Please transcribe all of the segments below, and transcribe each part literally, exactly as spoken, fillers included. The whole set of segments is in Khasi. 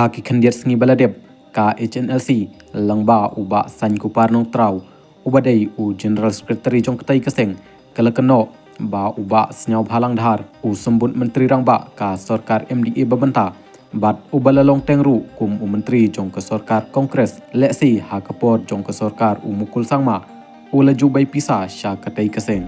Ha ki khyndiat sngi ba la dep, ka H N L C, lyngba u Bah Sainkupar Nongtraw, uba dei u General Secretary jong katei ka seng, ka la kynnoh ba u Bah Sniawbhalang Dhar, u Symbud Myntri Rangbah ka sorkar M D A ba mynta, bad uba la long teng ruh kum u myntri jong ka sorkar Congress, lehse ha ka por jong ka sorkar u Mukul Sangma, u la ju bai pisa sha katei ka seng.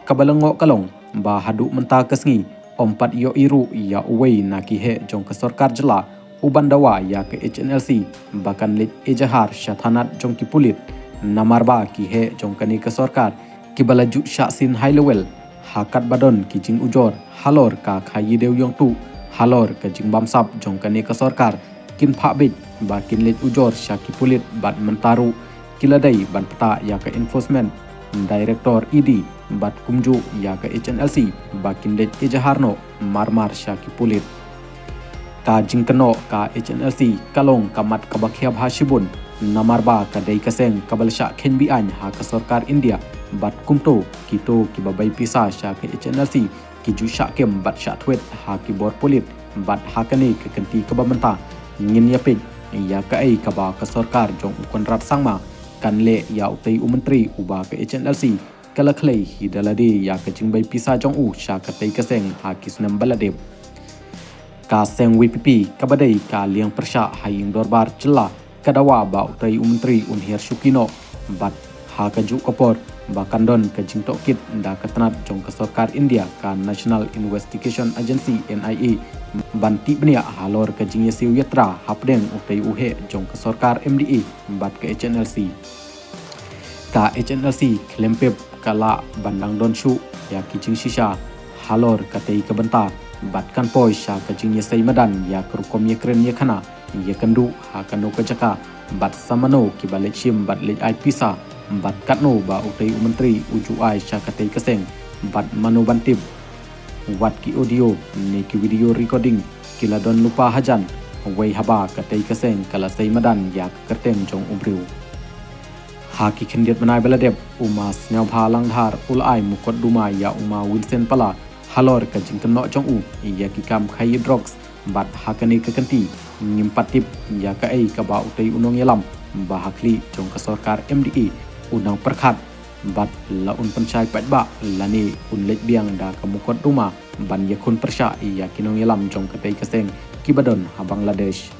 Kaba la ngoh ka long ba haduh mynta ka sngi, ym pat ïohi ruh ïa uwei na ki heh jong ka sorkar jylla uban dawa ïa ka H N L C ba kan leit ejahar sha thanat jong ki pulit, namar ba ki heh jong kane ka sorkar kiba la ju shah sien high level, ha katba don ki jingujor halor ka khaïi dewïong tuh, halor ka jingbamsap jong kane ka sorkar, kin phah beit ba kin leit ujor sha ki pulit bad mynta ruh ki la dei ban pynta ïa ka Enforcement Director, E D, bad kumjuh ïa ka H N L C ba kin leit ejahar noh marmar sha ki pulit. Ka jingkynnoh ka H N L C ka long ka mat kaba khia bha shibun, namar ba ka dei ka seng kaba la shah kheiñ be-aiñ ha ka sorkar India, bad kumto kito kiba bai pisa sha ka H N L C ki ju shah kem bad shah thwet ha ki bor pulit, bad ha kane ka kynti kaba mynta ngin ïa peit ïa kaei kaba ka sorkar jong u Conrad Sangma kan leh ïa utei u myntri uba ka H N L C ka la khlei hi da lade ïa ka jingbai pisa jong u sha katei ka seng ha ki snem ba la dep. Ka seng V P P kaba dei ka liang pyrshah ha ïing dorbar jylla ka dawa ba utei u myntri un hiar shuki noh, bad ha kajuh ka por ba kan don ka jingtohkit da ka tnat jong ka sorkar India ka National Investigation Agency, N I A, ban tih bniah halor ka jingïasiew ïatra hapdeng utei u heh jong ka sorkar M D A bad ka H N L C. Ka H N L C khlem pep ka lah ban dang don shuh ïa ki jingshisha halor katei ka bynta, bad kan poi sha ka jingïasei madan ïa ka rukom ïakren ïakhana ïakynduh ha kano ka jaka, bad sa mano kiba leit shim bad leit ai pisa, bad katno ba utei u myntri u ju ai sha katei ka seng, bad mano ban tip. Wat ki audio ne ki video recording ki la don lypa hajan, wei haba katei ka seng ka la sei madan ïa ka kyrteng jong u briew. Ha ki khyndiat bnai ba la dep, u Ma Sniawbhalang Dhar u la ai mukotduma ïa u Ma Vincent Pala halor ka jingkynnoh jong u ïa ki kam khaïi drugs, bad ha kane ka kynti ngim pat tip ïa kaei kaba utei u nongïalam ba ha khlieh jong ka sorkar M D A u nang pyrkhat, bad la un pynshai paidbah lane un leit biang da ka mukotduma ban ïakhun pyrshah ïa ki nongïalam jong katei ka seng kiba don ha Bangladesh.